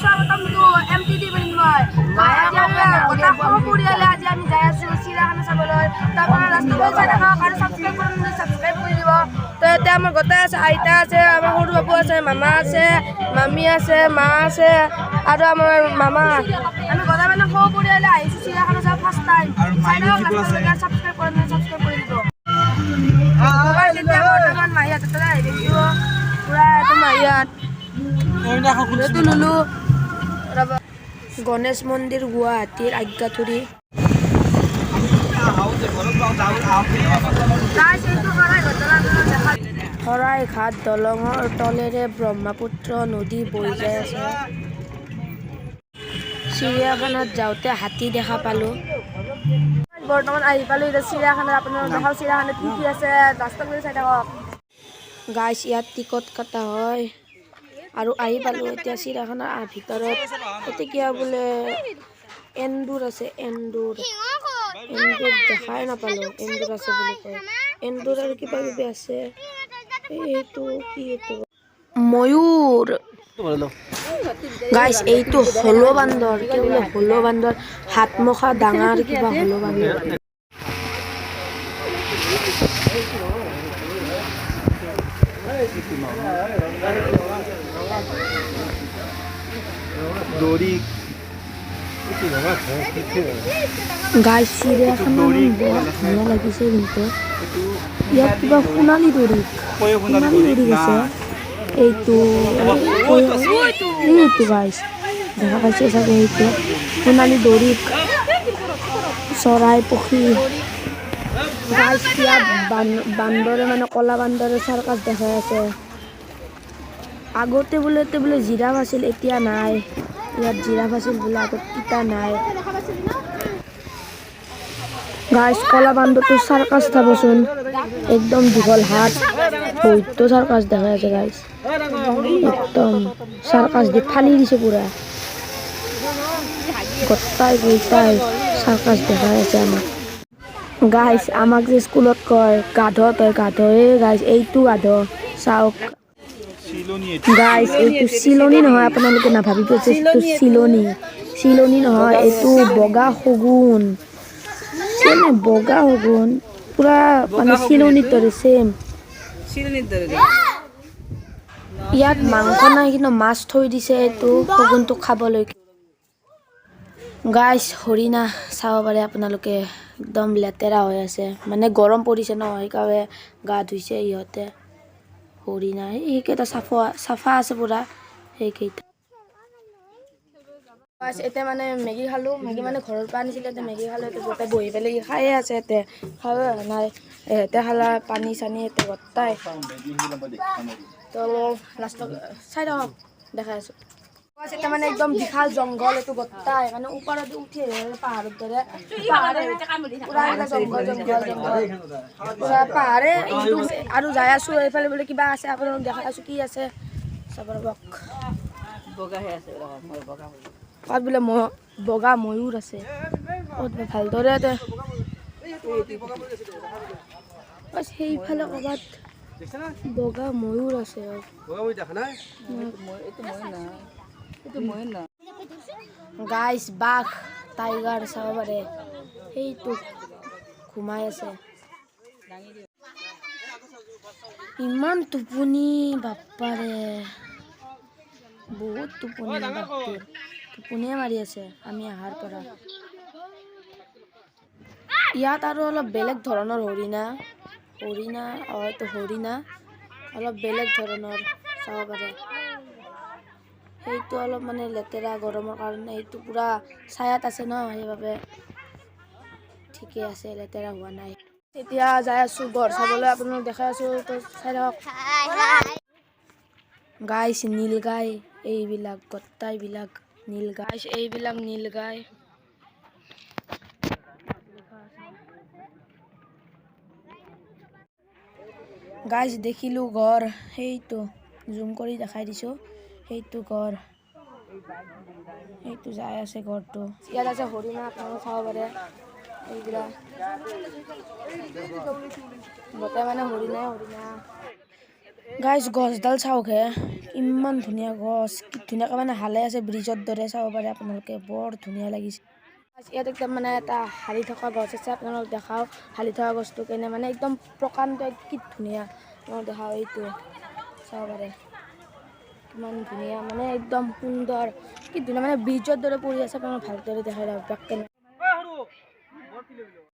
স্বাগতম two MTD Mrinmoy. আজি আমি গোটা সপৰিয়ালে আজি আমি যাই আছোঁ চিৰিয়াখানা চাবলৈ। তাৰপৰা ৰাস্তাটো চাই থাকক আৰু ছাবস্ক্ৰাইব কৰি ছাবস্ক্ৰাইব কৰি দিব। তো এতিয়া আমাৰ গোটাই আছে, আইতা আছে, আমাৰ সৰু বাবু আছে, মামা আছে, মামী আছে, মা আছে আৰু আমাৰ মামা। আমি গোটাই মানে সপৰিয়ালে আহিছোঁ চিৰিয়াখানা চাব ফাৰ্ষ্ট টাইম। চাই থাকক লাষ্টলৈকে, ছাবস্ক্ৰাইব কৰি ছাবস্ক্ৰাইব কৰি দিব। এতিয়া বৰ্তমান মাহীহঁতৰ তাতে আহি গৈছোঁ। পুৰা এইটো মাহীহঁত, এইটো লুলু। ৰ'ব, গণেশ মন্দিৰ, গুৱাহাটীৰ আজ্ঞাঠুৰি। শৰাইঘাট দলঙৰ তলেৰে ব্ৰহ্মপুত্ৰ নদী বৈ যাই আছে। চিৰিয়াখানাত যাওঁতে হাতী দেখা পালোঁ। বৰ্তমান আহি পালোঁ এতিয়া চিৰিয়াখানাত। আপোনালোক দেখাওঁ চিৰিয়াখানাত কি কি আছে, ৰাস্তা কৰি চাই থাকক। গাইছ, ইয়াত টিকট কটা হয় আৰু আহি পালোঁ এতিয়া চিৰিয়াখানাৰ ভিতৰত। এতিয়া কিবা বোলে এন্দুৰ আছে, এন্দুৰ। এন্দুৰ দেখাই নাপালোঁ, এন্দুৰ আছে বুলি কয়। এন্দুৰ আৰু কিবা কিবি আছে। এইটো কি? এইটো ময়ূৰ। গাইছ, এইটো হলো বান্দৰ। কি বোলে হলো বান্দৰ, হাতমুখা ডাঙৰ কিবা হলো বান্দৰ। গাইছ, চিৰিয়াখানা বৰ ধুনীয়া লাগিছে কিন্তু। ইয়াত কিবা সোণালী দৰিক, সোণালী দৰিক আছে। এইটো এইটো গাইছ, দেখা পাইছে চাগে, এইটো সোণালী দৰিক। চৰাই পক্ষী। গাইছ, ইয়াত বান্দৰে, মানে কলা বান্দৰে চাৰ্কাছ দেখাই আছে। আগতে বোলে ইয়াতে বোলে জিৰাফ আছিল, এতিয়া নাই। ইয়াত জিৰাফ আছিল বোলে আগত, এতিয়া নাই। গাইছ, কলা বান্দৰটো চাৰ্কাছ চাবচোন, একদম দীঘল হাত, বহুতো চাৰ্কাছ দেখাই আছে। গাইছ, একদম চাৰ্কাছ দি ফালি দিছে পুৰা। গোটাই কেইটাই চাৰ্কাছ দেখাই আছে আমাক। গাইছ, আমাক যে স্কুলত কয় গাধ, তই গাধ। এই গাইছ, এইটো গাধ চাওক। গাইছ, এইটো চিলনী নহয়, আপোনালোকে নাভাবিব যে এইটো চিলনী। চিলনী নহয়, এইটো বগা শগুন। চেম বগা শগুন, পুৰা মানে চিলনীৰ দৰে চেম। ইয়াত মাংস নাই, কিন্তু মাছ থৈ দিছে এইটো শগুনটো খাবলৈ। গাইছ, হৰিণা চাব পাৰে আপোনালোকে, একদম লেতেৰা হৈ আছে, মানে গৰম পৰিছে ন, সেইকাৰণে গা ধুইছে ইহঁতে। হৰিণা সেইকেইটা চাফা চাফা আছে পুৰা সেইকেইটা। এতিয়া মানে মেগী খালোঁ। মেগী মানে ঘৰৰ পৰা আনিছিলে, এতিয়া মেগী খালোঁ। এতিয়া গোটেই বহি পেলাই খায়ে আছে, ইয়াতে খাব নাই। এহেঁতে খালা পানী চানী এতিয়া গোটাই। তো লাষ্টত চাই থাকক, দেখাই আছোঁ। এতিয়া মানে একদম বিশাল জংঘল এইটো, গোটাই মানে ওপৰত উঠি আহিব পাহাৰৰ দৰে, পাহাৰে পুৰা জংঘল জংঘল জংঘল, পুৰা পাহাৰে এইটো। আৰু যাই আছোঁ, এইফালে বোলে কিবা আছে, আপোনালোক দেখাই আছোঁ কি আছে, চাব ৰ'বক। তাত বোলে বগা ময়ূৰ আছে। ভালদৰে সেইফালে ক'ৰবাত বগা ময়ূৰ আছে। গাইছ, বাঘ, টাইগাৰ চাব পাৰে, সেইটো ঘুমাই আছে। ইমান টোপনি, বাপ্পাৰে, বহুত টোপনি বাঘটোৰ। টোপনিয়ে মাৰি আছে আমি অহাৰ পৰা। ইয়াত আৰু অলপ বেলেগ ধৰণৰ হৰিণা, হৰিণা, এইটো হৰিণা অলপ বেলেগ ধৰণৰ চাব পাৰে। সেইটো অলপ মানে লেতেৰা গৰমৰ কাৰণে, সেইটো পুৰা ছায়াত আছে ন, সেইবাবে ঠিকে আছে, লেতেৰা হোৱা নাই। এতিয়া যাই আছোঁ গড় চাবলৈ, আপোনালোক দেখাই আছোঁ, তো চাই থাকক। গাইছ, নীলগাই এইবিলাক, গোটাইবিলাক নীলগাই, এইবিলাক নীলগাই। গাইছ, দেখিলোঁ গড়, সেইটো জুম কৰি দেখাই দিছোঁ, সেইটো গড়, সেইটো যাই আছে গড়টো। ইয়াত আছে হৰিণা, আপোনালোকে চাব পাৰে। এইবিলাক গোটেই মানে হৰিণাই হৰিণা। গাইজ, গছডাল চাওক হে, ইমান ধুনীয়া গছ, কি ধুনীয়াকৈ মানে হালে আছে ব্ৰিজৰ দৰে। চাব পাৰে আপোনালোকে, বৰ ধুনীয়া লাগিছে। ইয়াত একদম মানে এটা হালি থকা গছ আছে, আপোনালোকক দেখাওঁ। হালি থকা গছটো কেনে মানে একদম প্ৰকাণ্ড, কি ধুনীয়া। আপোনালোক দেখাওঁ, এইটো চাব পাৰে, কিমান ধুনীয়া, মানে একদম সুন্দৰ, কি ধুনীয়া, মানে ব্ৰিজৰ দৰে পৰি আছে। আপোনালোক ভালদৰে দেখাই দিয়ক। বেক কেমেৰা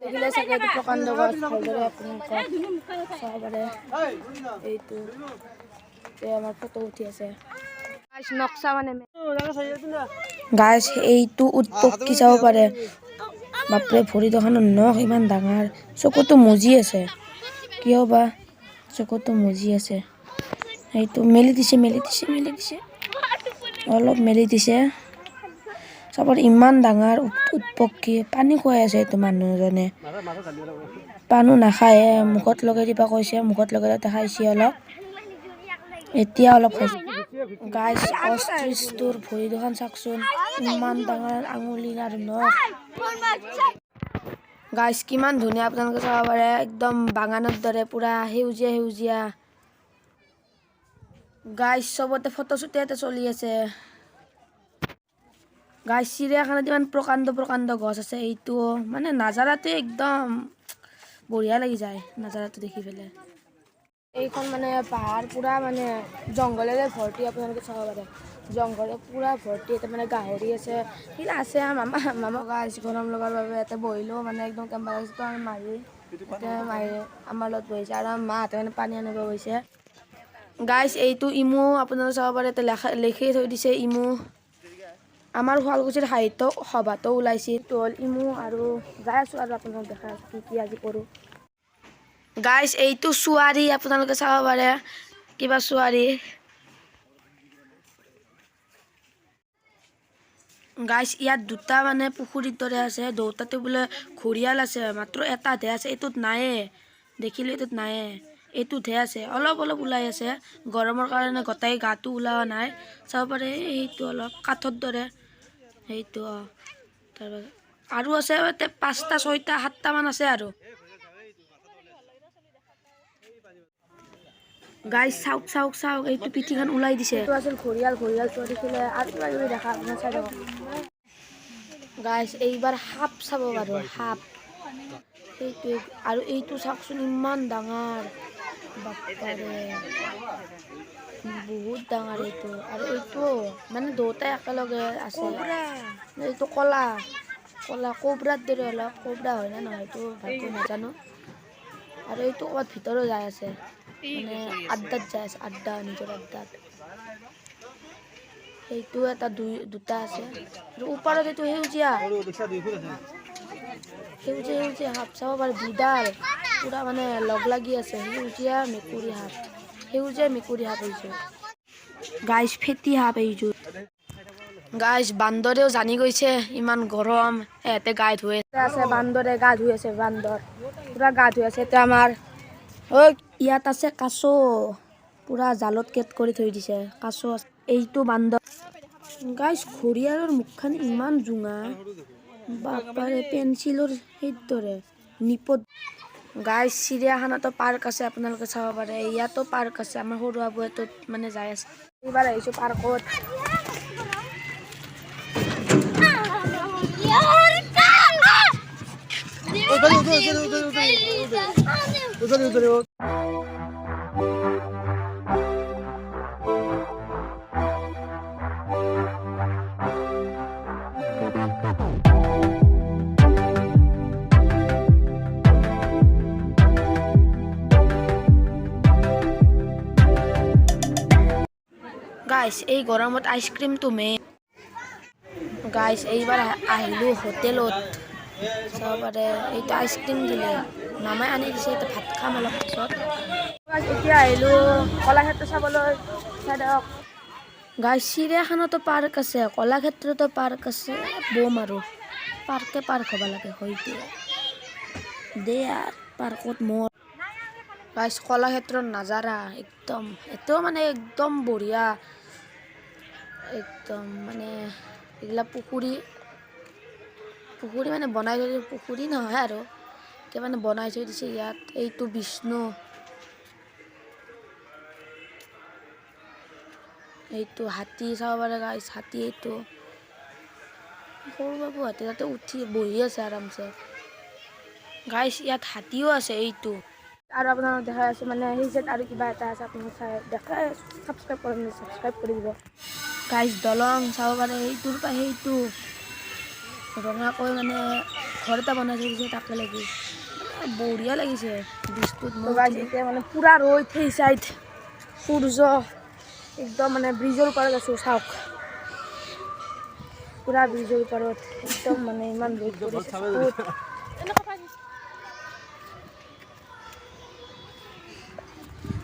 দেখিলে চাগে এইটো প্ৰকাণ্ড গছ, ভালদৰে আপোনালোকক চাব পাৰে। এইটো এই আমাৰ ফটো উঠি আছে। নক্সা মানে গাইজ, এইটো উটপক্ষী চাব পাৰে। বাপৰে, ভৰি দুখনৰ নখ ইমান ডাঙৰ, চকুটো মুজি আছে। কিয় বা চকুটো মুজি আছে? সেইটো মেলি দিছে, মেলি দিছে, মেলি দিছে, অলপ মেলি দিছে। চাব, ইমান ডাঙৰ উটপক্ষী, পানী খুৱাই আছে। এইটো মানুহজনে পানী নাখায়, মুখত লগাই দিবা কৈছে। মুখত লগাই দিওঁতে খাইছে অলপ, এতিয়া অলপ খাইছে। গাইজ, অষ্ট্ৰিচটোৰ ভৰি দুখন চাওকচোন, ইমান ডাঙৰ আঙুলি আৰু নখ। গাইজ, কিমান ধুনীয়া, আপোনালোকে চাব পাৰে, একদম বাগানৰ দৰে পুৰা সেউজীয়া সেউজীয়া। গাইজ, চবতে ফটো শ্বুট ইয়াতে চলি আছে। গাইজ, চিৰিয়াখানাত ইমান প্ৰকাণ্ড প্ৰকাণ্ড গছ আছে। এইটো মানে নাজাৰাটোৱে একদম বঢ়িয়া লাগি যায়, নাজাৰাটো দেখি পেলাই। এইখন মানে পাহাৰ পুৰা মানে জংঘলেৰে ভৰ্তি, আপোনালোকে চাব পাৰে, জংঘলে পুৰা ভৰ্তি। ইয়াতে মানে গাহৰি আছে, সেইগিলা আছে। মামা মামা। গাইজ, গৰম লগাৰ বাবে ইয়াতে বহিলোঁ, মানে একদম কেম্বা লাগিছে। তো আমাৰ মাহী, এতিয়া মাহী আমাৰ লগত বহিছে আৰু আমাৰ মাহঁতে মানে পানী আনিব গৈছে। গাইজ, এইটো ইমু, আপোনালোকে চাব পাৰে, ইয়াতে লেখা লিখি থৈ দিছে ইমু। আমাৰ শুৱালকুছিৰ সাহিত্য সভাতো ওলাইছিল। এইটো হ'ল ইমু। আৰু যাই আছোঁ আৰু আপোনালোক দেখাই আছোঁ কি কি আজি কৰোঁ। গাইজ, এইটো চুৱাৰী, আপোনালোকে চাব পাৰে, কিবা চুৱাৰী। গাইজ, ইয়াত দুটা মানে পুখুৰীৰ দৰে আছে। দুটাতে বোলে ঘৰিয়াল আছে, মাত্ৰ এটাতহে আছে, এইটোত নায়ে। দেখিলোঁ, এইটোত নায়ে, এইটোতহে আছে। অলপ অলপ ওলাই আছে, গৰমৰ কাৰণে গোটেই গাটো ওলোৱা নাই। চাব পাৰে, সেইটো অলপ কাঠৰ দৰে সেইটো। অঁ, তাৰপাছত আৰু আছে ইয়াতে পাঁচটা, ছয়টা, সাতটামান আছে আৰু। গাইজ, চাওক চাওক চাওক, এইটো পিঠিখন ওলাই দিছে। এইটো আছিল ঘৰিয়াল। ঘৰিয়ালটো দেখিলে আৰু কিবা কিবি দেখা, আপোনাৰ চাই থাকক। গাইজ, এইবাৰ সাপ চাব বাৰু, সাপ সেইটোৱে। আৰু এইটো চাওকচোন, ইমান ডাঙৰ, বাপ্পাৰে, বহুত ডাঙৰ এইটো। আৰু এইটো মানে দুয়োটাই একেলগে আছে। এইটো কলা কলা কোবৰাৰ দৰে অলপ, কোবৰা হয় নে নহয় এইটো ভালকৈ নাজানো। আৰু এইটো ক'ৰবাত ভিতৰত যাই আছে, মানে আড্ডাত যাই আছে, আড্ডা, নিজৰ আড্ডাত। সেইটো এটা, দুই, দুটা আছে। আৰু ওপৰত এইটো সেউজীয়া সেউজীয়া সেউজীয়া সাপ চাব পাৰে, দুডাল পুৰা মানে লগ লাগি আছে। সেউজীয়া মেকুৰী সাপ, সেউজীয়া মেকুৰী সাপ এইযোৰ। গাইজ, ফেটি সাপ এইযোৰ। গাইজ, বান্দৰেও জানি গৈছে ইমান গৰম, সিহঁতে গা ধুৱে আছে। বান্দৰে গা ধুই আছে, বান্দৰ পুৰা গা ধুই আছে। এতিয়া আমাৰ ঐ ইয়াত আছে কাছ, পুৰা জালত কেট কৰি থৈ দিছে, কাছ আছে। এইটো বান্দৰ। গাইজ, ঘৰিয়ালৰ মুখখন ইমান জোঙা, বাপাৰে, পেঞ্চিলৰ সেই দৰে নিপত। গাইজ, চিৰিয়াখানাতো পাৰ্ক আছে, আপোনালোকে চাব পাৰে। ইয়াতো পাৰ্ক আছে। আমাৰ সৰু আবুৱেটোত মানে যাই আছে। এইবাৰ আহিছোঁ পাৰ্কত। গাইজ, এই গৰমত আইচক্ৰীমটো মেইন। গাইজ, এইবাৰ আহিলোঁ হোটেলত, চাব পাৰে। এইটো আইচক্ৰীম দিলে, মামাই আনি দিছে। এতিয়া ভাত খাম অলপ পাছত। এতিয়া আহিলোঁ কলাক্ষেত্ৰ চাবলৈ, চাই দিয়ক। গাইজ, চিৰিয়াখানাতো পাৰ্ক আছে, কলাক্ষেত্ৰতো পাৰ্ক আছে। বম আৰু পাৰ্কে পাৰ্ক হ'ব লাগে হয়তো দে আৰু পাৰ্কত মোৰ। গাইজ, কলাক্ষেত্ৰৰ নাজাৰা একদম, এইটো মানে একদম বঢ়িয়া, একদম মানে এইগিলা পুখুৰী, পুখুৰী মানে বনাই থৈ, পুখুৰী নহয় আৰু কিবা মানে বনাই থৈ দিছে ইয়াত। এইটো বিষ্ণু। এইটো হাতী চাব পাৰে গাইছ, হাতী এইটো সৰু বাবু হাতী তাতে উঠি বহি আছে আৰামছে। গাইছ, ইয়াত হাতীও আছে এইটো। আৰু আপোনালোক দেখাই আছোঁ, মানে সেই যে আৰু কিবা এটা আছে, আপোনালোক চাই দেখাই। ছাবস্ক্ৰাইব কৰিম, ছাবস্ক্ৰাইব কৰি দিব। গাইছ, দলং চাব পাৰে, সেইটোৰ পৰা সেইটো ৰঙাকৈ মানে ঘৰ এটা বনাই থৈ দিছে, তাকে লাগি মানে বঢ়িয়া লাগিছে ব্ৰিজটোত। মই এতিয়া মানে পূৰা ৰ'দ, সেই চাইড সূৰ্য একদম, মানে ব্ৰিজৰ ওপৰত আছোঁ, চাওক, পূৰা ব্ৰিজৰ ওপৰত একদম মানে ইমান ৰ'দ পৰিছে চকুত।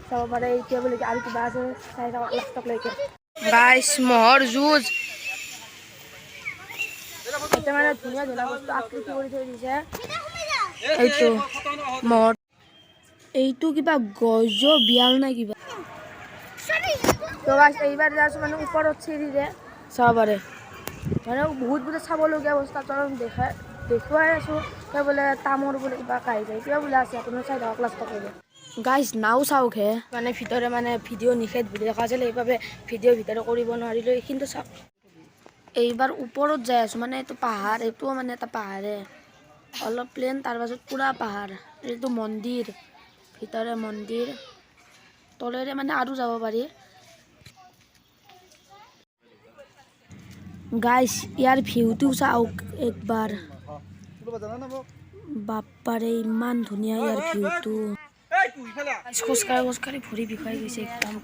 চাব পাৰে এতিয়া বোলে আৰু কিবা আছে, চাই থাকক লাষ্টলৈকে। গাইছ, ম'হৰ যুঁজ। এতিয়া মানে ধুনীয়া ধুনীয়া বস্তু আকৃতি কৰি থৈ দিছে। এইটো ম'হৰ, এইটো কিবা গজ বিয়াল নাই কিবা। তো গাইছ, এইবাৰ যাই আছোঁ মানে ওপৰত চিৰিৰে, চাব পাৰে, মানে বহুত বোলে চাবলগীয়া বস্তু আপোনালোক দেখুৱাই আছোঁ। কিবা বোলে তামৰ বোলে কিবা কাহি যায়, কিবা বোলে আছে, আপোনালোক চাই থাকক লাষ্টলৈকে। গাইছ, নাও চাওকহে, মানে ভিতৰে মানে ভিডিঅ' নিষেধ বুলি দেখা আছিল, সেইবাবে ভিডিঅ' ভিতৰে কৰিব নোৱাৰিলোঁ। এইখিনিতো চাওক। এইবাৰ ওপৰত যাই আছোঁ, মানে এইটো পাহাৰ, এইটোও মানে এটা পাহাৰে, অলপ প্লেন, তাৰপাছত পূৰা পাহাৰ। এইটো মন্দিৰ, ভিতৰে মন্দিৰ, তলেৰে মানে আৰু যাব পাৰি। গাইছ, ইয়াৰ ভিউটো চাওক একবাৰ, বাপ্পাৰে, ইমান ধুনীয়া ইয়াৰ ভিউটো। খোজকাঢ়ি খোজকাঢ়ি ভৰি বিষাই গৈছে একদম।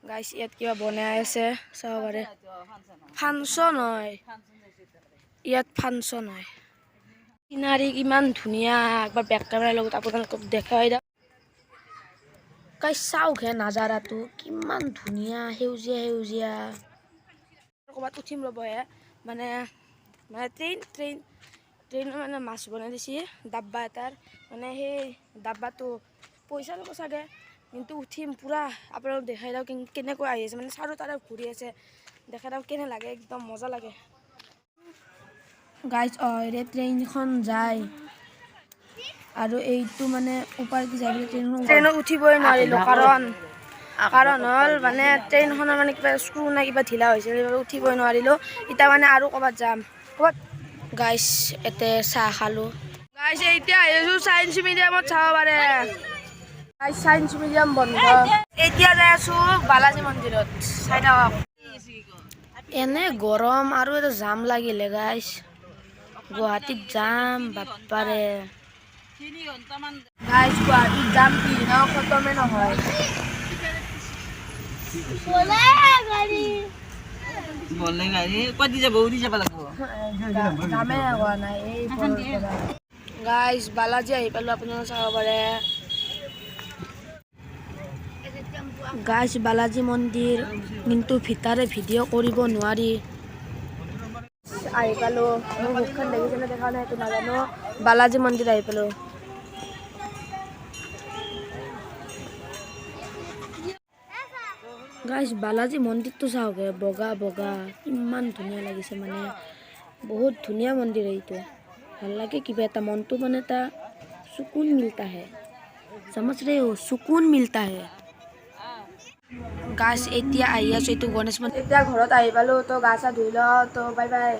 গাইছ, ইয়াত কিবা বনাই আছে, চাব পাৰে, ফাংচন হয় ইয়াত, ফাংচন হয়। চিনাৰী কিমান ধুনীয়া, একবাৰ বেক কেমেৰাৰ লগত আপোনালোকক দেখাই দিয়ক। গাইছ, চাওকহে নাজাৰাটো কিমান ধুনীয়া, সেউজীয়া সেউজীয়া। ক'ৰবাত উঠিম ৰ'বহে, মানে মানে ট্ৰেইন ট্ৰেইন ট্ৰেইনৰ মানে মাছ বনাই দিছে ডাব্বা এটাৰ, মানে সেই ডাব্বাটো পইচা ল'ব চাগে, কিন্তু উঠিম পূৰা। আপোনালোক দেখাই দিয়ক কেনেকৈ আহি আছে, মানে চাৰিওফালে ঘূৰি আছে, দেখাই দিয়ক কেনে লাগে, একদম মজা লাগে। গাইজ, অ' ট্ৰেইনখন যায় আৰু এইটো মানে ওপৰেদি যাই পেলাই ট্ৰেইনত উঠিবই নোৱাৰিলোঁ, কাৰণ কাৰণ হ'ল মানে ট্ৰেইনখনৰ মানে কিবা স্ক্ৰু নাই, কিবা ঢিলা হৈছিল, সেইবাবে উঠিবই নোৱাৰিলোঁ। এতিয়া মানে আৰু ক'ৰবাত যাম ক'ৰবাত। গাইছ, ইয়াতে চাহ খালোঁ। গাইছ, এতিয়া আহিছোঁ চায়েন্স মিউজিয়ামত, চাব পাৰে। গাইছ, চায়েন্স মিউজিয়াম বন্ধ। এতিয়া যাই আছোঁ বালাজী মন্দিৰত, চাই থাকক। এনে গৰম আৰু এটা জাম লাগিলে গাইছ, গুৱাহাটীত জাম, বাপ্পাৰে। গাইছ, গুৱাহাটীত জাম পিছদিনাও খতমে নহয়। বলে গাড়ী ক'ত দি যাব, উৰি যাব লাগিব। জামে হোৱা নাই এই। গাইছ, বালাজী আহি পালোঁ, আপোনালোকে চাব পাৰে। গাইছ, বালাজী মন্দিৰ, কিন্তু ভিতৰে ভিডিঅ' কৰিব নোৱাৰি। আহি পালোঁ, মোৰ মুখখন দেখিছেনে দেখা নাই সেইটো নাজানো। বালাজী মন্দিৰ আহি পালোঁ। গাইছ, বালাজী মন্দিৰটো চাওক, বগা বগা ইমান ধুনীয়া লাগিছে, মানে বহুত ধুনীয়া মন্দিৰ এইটো। ভাল লাগে কিবা এটা, মনটো মানে এটা সুকুন মিলতা হে, সমঝ ৰহে হো, সুকুন মিলতা হে। গাইছ, এতিয়া আহি আছোঁ এইটো গণেশ মন্দিৰ। এতিয়া ঘৰত আহি পালোঁ, তো গা চা ধুই লওঁ, তো বাই বাই।